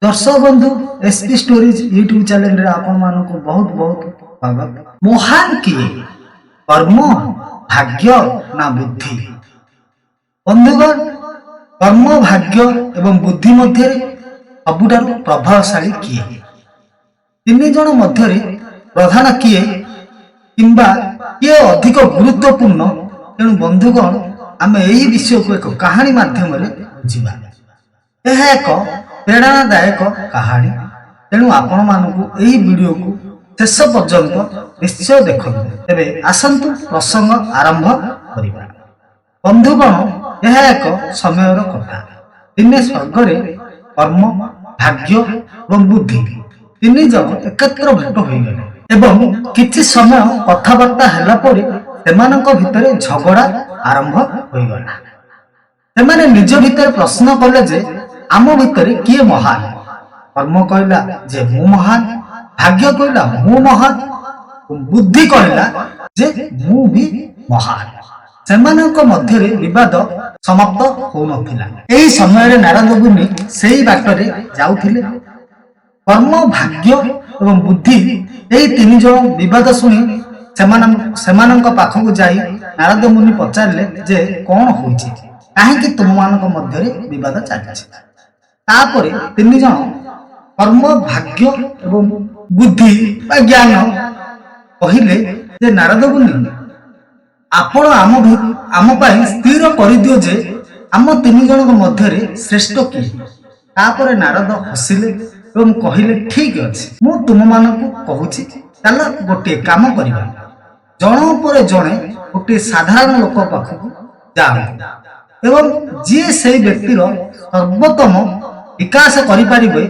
ଦର୍ଶକ ବନ୍ଧୁ, SP stories YouTube ଚ୍ୟାନେଲରେ ଆପଣମାନଙ୍କୁ ବହୁତ ବହୁତ ସ୍ୱାଗତ। ମହାନ କିଏ? କର୍ମ, ଭାଗ୍ୟ ନା ବୁଦ୍ଧି? ବନ୍ଧୁଗଣ, କର୍ମ, ଭାଗ୍ୟ ଏବଂ ବୁଦ୍ଧି ମଧ୍ୟରେ ସବୁଠାରୁ ପ୍ରଭାବଶାଳୀ କିଏ? ତିନି ଜଣ ମଧ୍ୟରେ ପ୍ରଧାନ କିଏ କିମ୍ବା କିଏ ଅଧିକ ଗୁରୁତ୍ୱପୂର୍ଣ୍ଣ? ତେଣୁ ବନ୍ଧୁଗଣ, ଆମେ ଏହି ବିଷୟକୁ ଏକ କାହାଣୀ ମାଧ୍ୟମରେ ବୁଝିବା। ଏହା ଏକ ପ୍ରେରଣାଦାୟକ କାହାଣୀ, ତେଣୁ ଆପଣମାନଙ୍କୁ ଏହି ଭିଡ଼ିଓକୁ ଶେଷ ପର୍ଯ୍ୟନ୍ତ ନିଶ୍ଚୟ ଦେଖନ୍ତୁ। ତେବେ ଆସନ୍ତୁ, ପ୍ରସଙ୍ଗ ଆରମ୍ଭ କରିବା। ବନ୍ଧୁଗଣ, ଏହା ଏକ ସମୟର କଥା। ଦିନେ ସ୍ୱର୍ଗରେ କର୍ମ, ଭାଗ୍ୟ ଏବଂ ବୁଦ୍ଧି ତିନି ଜଣ ଏକତ୍ର ଭେଟ ହୋଇଗଲେ ଏବଂ କିଛି ସମୟ କଥାବାର୍ତ୍ତା ହେଲା ପରେ ସେମାନଙ୍କ ଭିତରେ ଝଗଡ଼ା ଆରମ୍ଭ ହୋଇଗଲା। ସେମାନେ ନିଜ ଭିତରେ ପ୍ରଶ୍ନ କଲେ ଯେ ଆମ ଭିତରେ କିଏ ମହାନ? କର୍ମ କହିଲା ଯେ ମୁଁ ମହାନ, ଭାଗ୍ୟ କହିଲା ମୁଁ ମହାନ, ବୁଦ୍ଧି କହିଲା ଯେ ମୁଁ ବି ମହାନ। ସେମାନଙ୍କ ମଧ୍ୟରେ ବିବାଦ ସମାପ୍ତ ହଉନଥିଲା। ଏହି ସମୟରେ ନାରଦ ମୁନି ସେଇ ବାଟରେ ଯାଉଥିଲେ। କର୍ମ, ଭାଗ୍ୟ ଏବଂ ବୁଦ୍ଧି ଏହି ତିନି ଜଣ ବିବାଦ ଶୁଣି ସେମାନଙ୍କ ପାଖକୁ ଯାଇ ନାରଦ ମୁନି ପଚାରିଲେ ଯେ କଣ ହୋଇଛି? କାହିଁକି ତୁମମାନଙ୍କ ମଧ୍ୟରେ ବିବାଦ ଚାଲିଛି? ତାପରେ ତିନି ଜଣ, କର୍ମ, ଭାଗ୍ୟ ଏବଂ ବୁଦ୍ଧି ବା ଜ୍ଞାନ, କହିଲେ ଯେ ନାରଦ ମୁନି, ଆପଣ ଆମ ପାଇଁ ସ୍ଥିର କରିଦିଅ ଯେ ଆମ ତିନି ଜଣଙ୍କ ମଧ୍ୟରେ ଶ୍ରେଷ୍ଠ କିଏ? ତାପରେ ନାରଦ ହସିଲେ ଏବଂ କହିଲେ, "ଠିକ ଅଛି, ମୁଁ ତୁମମାନଙ୍କୁ କହୁଛି। ଚାଲ ଗୋଟିଏ କାମ କରିବା। ଜଣ ପରେ ଜଣେ ଗୋଟିଏ ସାଧାରଣ ଲୋକ ପାଖକୁ ଯାଆନ୍ତୁ ଏବଂ ଯିଏ ସେଇ ବ୍ୟକ୍ତିର ସର୍ବୋତ୍ତମ ବିକାଶ କରିପାରିବେ,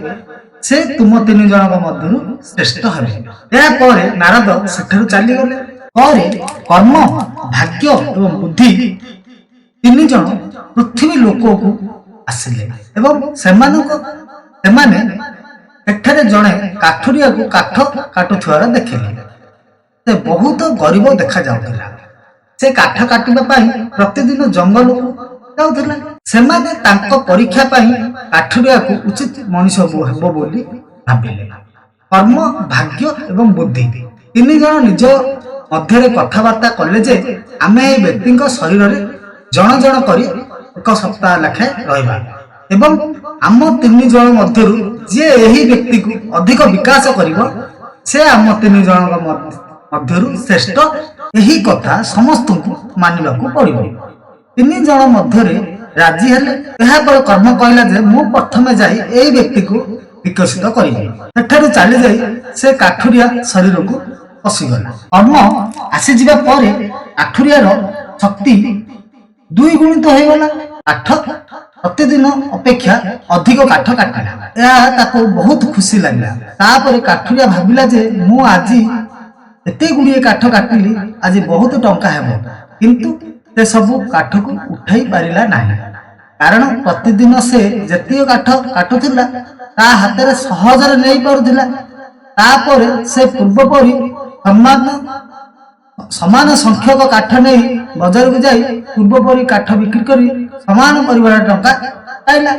ସେ ତୁମ ତିନି ଜଣଙ୍କ ମଧ୍ୟରୁ ଶ୍ରେଷ୍ଠ ହେବେ।" ଏହାପରେ ନାରଦ ସେଠାରୁ ଚାଲିଗଲେ। ପରେ କର୍ମ, ଭାଗ୍ୟ ଏବଂ ବୁଦ୍ଧି ତିନି ଜଣ ପୃଥିବୀ ଲୋକକୁ ଆସିଲେ ଏବଂ ସେମାନେ ସେଠାରେ ଜଣେ କାଠୁରିଆକୁ କାଠ କାଟୁଥିବାର ଦେଖିଲେ। ସେ ବହୁତ ଗରିବ ଦେଖାଯାଉଥିଲା। ସେ କାଠ କାଟିବା ପାଇଁ ପ୍ରତିଦିନ ଜଙ୍ଗଲକୁ ଯାଉଥିଲା। ସେମାନେ ତାଙ୍କ ପରୀକ୍ଷା ପାଇଁ କାଠୁରିଆକୁ ଉଚିତ ମଣିଷ ହେବ ବୋଲି ଭାବିଲେ। କର୍ମ, ଭାଗ୍ୟ ଏବଂ ବୁଦ୍ଧି ତିନି ଜଣ ନିଜ ମଧ୍ୟରେ କଥାବାର୍ତ୍ତା କଲେ ଯେ ଆମେ ଏହି ବ୍ୟକ୍ତିଙ୍କ ଶରୀରରେ ଜଣ ଜଣ କରି ଏକ ସପ୍ତାହ ଲେଖାଏଁ ରହିବା ଏବଂ ଆମ ତିନି ଜଣ ମଧ୍ୟରୁ ଯିଏ ଏହି ବ୍ୟକ୍ତିକୁ ଅଧିକ ବିକାଶ କରିବ, ସେ ଆମ ତିନି ଜଣଙ୍କ ମଧ୍ୟରୁ ଶ୍ରେଷ୍ଠ। ଏହି କଥା ସମସ୍ତଙ୍କୁ ମାନିବାକୁ ପଡ଼ିବ। ତିନି ଜଣ ମଧ୍ୟରେ ରାଜି ହେଲେ। ଏହାପରେ କର୍ମ କହିଲା ଯେ ମୁଁ ପ୍ରଥମେ ଯାଇ ଏହି ବ୍ୟକ୍ତିକୁ ବିକଶିତ କରିବି। ସେଠାରୁ ଚାଲିଯାଇ ସେ କାଠୁରିଆ ଶରୀରକୁ ପଶିଗଲା। କର୍ମ ଆସିଯିବା ପରେ କାଠୁରିଆର ଶକ୍ତି ଦୁଇ ଗୁଣିତ ହୋଇଗଲା। କାଠ ପ୍ରତିଦିନ ଅପେକ୍ଷା ଅଧିକ କାଠ କାଟିଲା। ଏହା ତାକୁ ବହୁତ ଖୁସି ଲାଗିଲା। ତାପରେ କାଠୁରିଆ ଭାବିଲା ଯେ ମୁଁ ଆଜି ଏତେ ଗୁଡ଼ିଏ କାଠ କାଟିଲି, ଆଜି ବହୁତ ଟଙ୍କା ହେବ। କିନ୍ତୁ ସେ ସବୁ କାଠକୁ ଉଠାଇ ପାରିଲା ନାହିଁ, କାରଣ ପ୍ରତିଦିନ ସେ ଯେତିକି କାଠ କାଟୁଥିଲା, ତା ହାତରେ ସହଜରେ ନେଇ ପାରୁଥିଲା। ତାପରେ ସେ ପୂର୍ବପରି ସମାନ ସମାନ ସଂଖ୍ୟକ କାଠ ନେଇ ବଜାରକୁ ଯାଇ ପୂର୍ବପରି କାଠ ବିକ୍ରି କରି ସମାନ ପରିମାଣର ଟଙ୍କା ପାଇଲା,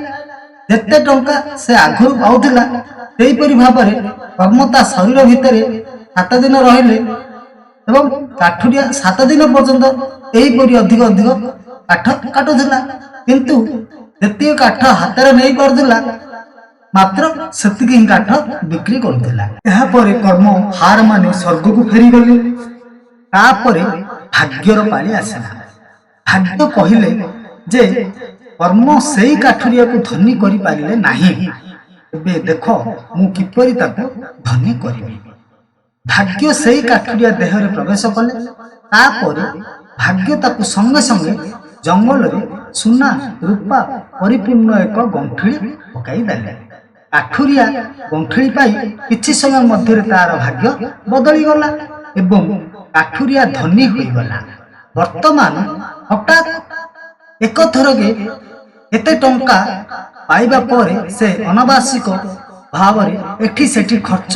ଯେତେ ଟଙ୍କା ସେ ଆଗରୁ ପାଉଥିଲା। ସେହିପରି ଭାବରେ କର୍ମ ତା ଶରୀର ଭିତରେ 7 ଦିନ ରହିଲେ ଏବଂ କାଠୁରିଆ 7 ଦିନ ପର୍ଯ୍ୟନ୍ତ ଏହିପରି ଅଧିକ ଅଧିକ କାଠ କାଟୁଥିଲା। କିନ୍ତୁ ଯେତିକି କାଠ ହାତରେ ନେଇ ପାରୁଥିଲା, ମାତ୍ର ସେତିକି ହିଁ କାଠ ବିକ୍ରି କରୁଥିଲା। ଏହାପରେ କର୍ମ ହାର ମାନି ସ୍ୱର୍ଗକୁ ଫେରିଗଲେ। ତାପରେ ଭାଗ୍ୟର ପାଳି ଆସିଲା। ଭାଗ୍ୟ କହିଲେ ଯେ କର୍ମ ସେଇ କାଠୁରିଆକୁ ଧନୀ କରିପାରିଲେ ନାହିଁ। ଏବେ ଦେଖ, ମୁଁ କିପରି ତାକୁ ଧନୀ କରିବି। ଭାଗ୍ୟ ସେଇ କାଠୁରିଆ ଦେହରେ ପ୍ରବେଶ କଲେ। ତାପରେ ଭାଗ୍ୟ ତାକୁ ସଙ୍ଗେ ସଙ୍ଗେ ଜଙ୍ଗଲରେ ସୁନା ରୂପା ପରିପୂର୍ଣ୍ଣ ଏକ ଗଣ୍ଠିଳି ପକାଇ ଦେଲେ। କାଠୁରିଆ ଗଣ୍ଠିଳି ପାଇ କିଛି ସମୟ ମଧ୍ୟରେ ତାର ଭାଗ୍ୟ ବଦଳିଗଲା ଏବଂ କାଠୁରିଆ ଧନୀ ହୋଇଗଲା। ବର୍ତ୍ତମାନ ହଠାତ୍ ଏକଥରକେ ଏତେ ଟଙ୍କା ପାଇବା ପରେ ସେ ଅନାବଶ୍ୟକ ଭାବରେ ଏଠି ସେଠି ଖର୍ଚ୍ଚ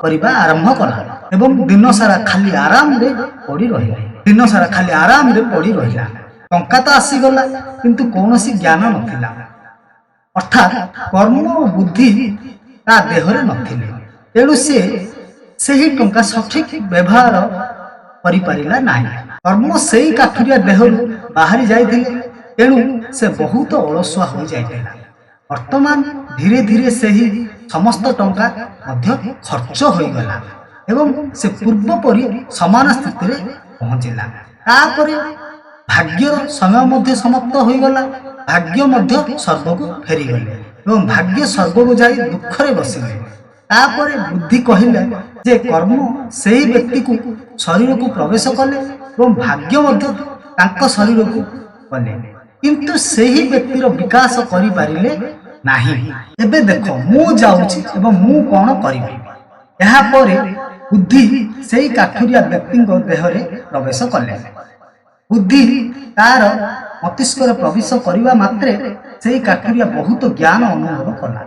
କରିବା ଆରମ୍ଭ କଲା ଏବଂ ଦିନସାରା ଖାଲି ଆରାମରେ ପଡ଼ି ରହିଲା। ଦିନସାରା ଖାଲି ଆରାମରେ ପଡ଼ି ରହିଲା। ଟଙ୍କା ତ ଆସିଗଲା, କିନ୍ତୁ କୌଣସି ଜ୍ଞାନ ନଥିଲା। ଅର୍ଥାତ୍ କର୍ମ ଓ ବୁଦ୍ଧି ତା ଦେହରେ ନଥିଲେ। ତେଣୁ ସେ ସେହି ଟଙ୍କା ସଠିକ ବ୍ୟବହାର କରିପାରିଲା ନାହିଁ। କର୍ମ ସେଇ କାଠୁରିଆ ଦେହରୁ ବାହାରି ଯାଇଥିଲେ, ତେଣୁ ସେ ବହୁତ ଅଳସୁଆ ହୋଇଯାଇଥିଲା। ବର୍ତ୍ତମାନ ଧୀରେ ଧୀରେ ସେହି ସମସ୍ତ ଟଙ୍କା ମଧ୍ୟ ଖର୍ଚ୍ଚ ହୋଇଗଲା ଏବଂ ସେ ପୂର୍ବ ପରି ସମାନ ସ୍ଥିତିରେ ପହଞ୍ଚିଲା। ତାପରେ ଭାଗ୍ୟର ସମୟ ମଧ୍ୟ ସମାପ୍ତ ହୋଇଗଲା। ଭାଗ୍ୟ ମଧ୍ୟ ସ୍ୱର୍ଗକୁ ଫେରିଗଲେ ଏବଂ ଭାଗ୍ୟ ସ୍ୱର୍ଗକୁ ଯାଇ ଦୁଃଖରେ ବସିଲେ। ତାପରେ ବୁଦ୍ଧି କହିଲେ ଯେ କର୍ମ ସେହି ବ୍ୟକ୍ତିକୁ ଶରୀରକୁ ପ୍ରବେଶ କଲେ ଏବଂ ଭାଗ୍ୟ ମଧ୍ୟ ତାଙ୍କ ଶରୀରକୁ ଗଲେ, କିନ୍ତୁ ସେହି ବ୍ୟକ୍ତିର ବିକାଶ କରିପାରିଲେ ନାହିଁ। ଏବେ ଦେଖ, ମୁଁ ଯାଉଛି ଏବଂ ମୁଁ କ'ଣ କରିବି। ଏହାପରେ ବୁଦ୍ଧି ସେଇ କାଠୁରିଆ ବ୍ୟକ୍ତିଙ୍କ ଦେହରେ ପ୍ରବେଶ କଲେ। ବୁଦ୍ଧି ତାର ମସ୍ତିଷ୍କରେ ପ୍ରବେଶ କରିବା ମାତ୍ରେ ସେଇ କାଠୁରିଆ ବହୁତ ଜ୍ଞାନ ଅନୁଭବ କଲା।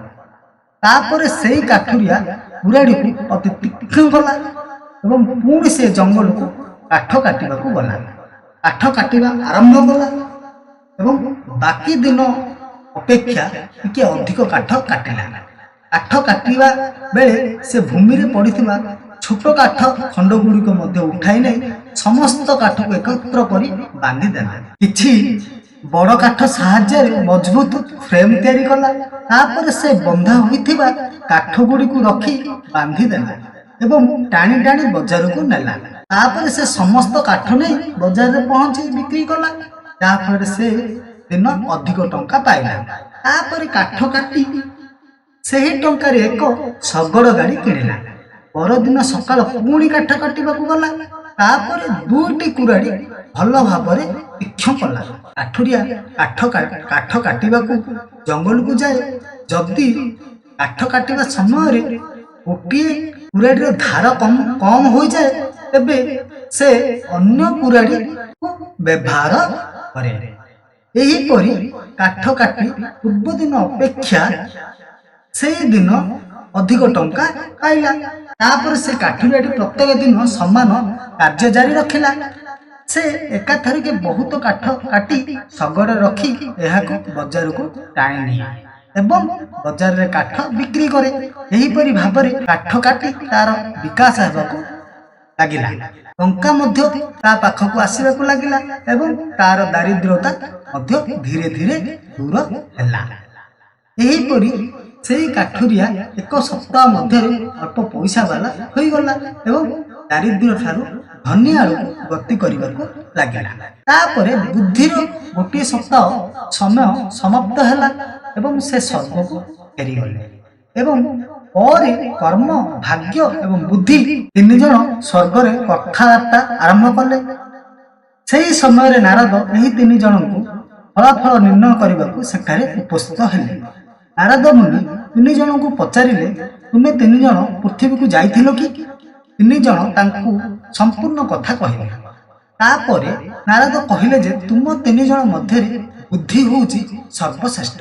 ତାପରେ ସେଇ କାଠୁରିଆ କୁରାଢ଼ୀକୁ ଅତି ତୀକ୍ଷ୍ଣ କଲା ଏବଂ ପୁଣି ସେ ଜଙ୍ଗଲକୁ କାଠ କାଟିବାକୁ ଗଲା। କାଠ କାଟିବା ଆରମ୍ଭ କଲା ଏବଂ ବାକି ଦିନ ଅପେକ୍ଷା ଟିକେ ଅଧିକ କାଠ କାଟିଲା। କାଠ କାଟିବା ବେଳେ ସେ ଭୂମିରେ ପଡ଼ିଥିବା ଛୋଟ କାଠ ଖଣ୍ଡ ଗୁଡ଼ିକ ମଧ୍ୟ ଉଠାଇ ନେଇ ସମସ୍ତ କାଠକୁ ଏକତ୍ର କରି ବାନ୍ଧିଦେଲା। କିଛି ବଡ଼ କାଠ ସାହାଯ୍ୟରେ ମଜବୁତ ଫ୍ରେମ୍ ତିଆରି କଲା। ତାପରେ ସେ ବନ୍ଧା ହୋଇଥିବା କାଠ ଗୁଡ଼ିକୁ ରଖି ବାନ୍ଧିଦେଲା ଏବଂ ଟାଣି ଟାଣି ବଜାରକୁ ନେଲା। ତାପରେ ସେ ସମସ୍ତ କାଠ ନେଇ ବଜାରରେ ପହଞ୍ଚି ବିକ୍ରି କଲା, ଯାହାଫଳରେ ସେ ଦିନ ଅଧିକ ଟଙ୍କା ପାଇଲା। ତାପରେ କାଠ କାଟି ସେହି ଟଙ୍କାରେ ଏକ ଶଗଡ଼ ଗାଡ଼ି କିଣିଲା। ପରଦିନ ସକାଳ ପୁଣି କାଠ କାଟିବାକୁ ଗଲା। ତାପରେ ଦୁଇଟି କୁରାଢ଼ୀ ଭଲ ଭାବରେ ତୀକ୍ଷ୍ଣ କଲା। କାଠୁରିଆ କାଠ କାଟିବାକୁ ଜଙ୍ଗଲକୁ ଯାଏ। ଯଦି କାଠ କାଟିବା ସମୟରେ ଗୋଟିଏ କୁରାଢ଼ୀର ଧାର କମ କମ ହୋଇଯାଏ, ତେବେ ସେ ଅନ୍ୟ କୁରାଢ଼ୀକୁ ବ୍ୟବହାର କରେ। ଏହିପରି କାଠ କାଟି ପୂର୍ବଦିନ ଅପେକ୍ଷା ସେଇ ଦିନ ଅଧିକ ଟଙ୍କା ପାଇଲା। ତାପରେ ସେ କାଠୁରିଆଟି ପ୍ରତ୍ୟେକ ଦିନ ସମାନ କାର୍ଯ୍ୟ ଜାରି ରଖିଲା। ସେ ଏକାଥରକେ ବହୁତ କାଠ କାଟି ଶଗଡ଼ରେ ରଖି ଏହାକୁ ବଜାରକୁ ଟାଣି ନିଏ ଏବଂ ବଜାରରେ କାଠ ବିକ୍ରି କରେ। ଏହିପରି ଭାବରେ କାଠ କାଟି ତାର ବିକାଶ ହେବାକୁ ଲାଗିଲା। ଟଙ୍କା ମଧ୍ୟ ତା ପାଖକୁ ଆସିବାକୁ ଲାଗିଲା ଏବଂ ତାର ଦାରିଦ୍ର୍ୟତା ମଧ୍ୟ ଧୀରେ ଧୀରେ ଦୂର ହେଲା। ଏହିପରି ସେଇ କାଠୁରିଆ ଏକ ସପ୍ତାହ ମଧ୍ୟରେ ଅଳ୍ପ ପଇସା ବାଲା ହୋଇଗଲା ଏବଂ ଦାରିଦ୍ର୍ୟ ଠାରୁ ଧନୀ ଆଡ଼କୁ ଗତି କରିବାକୁ ଲାଗିଲା। ତାପରେ ବୁଦ୍ଧିର ଗୋଟିଏ ସପ୍ତାହ ସମୟ ସମାପ୍ତ ହେଲା ଏବଂ ସେ ସ୍ୱର୍ଗକୁ ଫେରିଗଲେ ଏବଂ ପରେ କର୍ମ, ଭାଗ୍ୟ ଏବଂ ବୁଦ୍ଧି ତିନି ଜଣ ସ୍ୱର୍ଗରେ କଥାବାର୍ତ୍ତା ଆରମ୍ଭ କଲେ। ସେହି ସମୟରେ ନାରଦ ଏହି ତିନି ଜଣଙ୍କୁ ଫଳାଫଳ ନିର୍ଣ୍ଣୟ କରିବାକୁ ସେଠାରେ ଉପସ୍ଥିତ ହେଲେ। ନାରଦ ମୁନି ତିନି ଜଣଙ୍କୁ ପଚାରିଲେ, "ତୁମେ ତିନି ଜଣ ପୃଥିବୀକୁ ଯାଇଥିଲ କି?" ତିନି ଜଣ ତାଙ୍କୁ ସମ୍ପୂର୍ଣ୍ଣ କଥା କହିଲେ। ତାପରେ ନାରଦ କହିଲେ ଯେ ତୁମ ତିନି ଜଣ ମଧ୍ୟରେ ବୁଦ୍ଧି ହେଉଛି ସର୍ବଶ୍ରେଷ୍ଠ।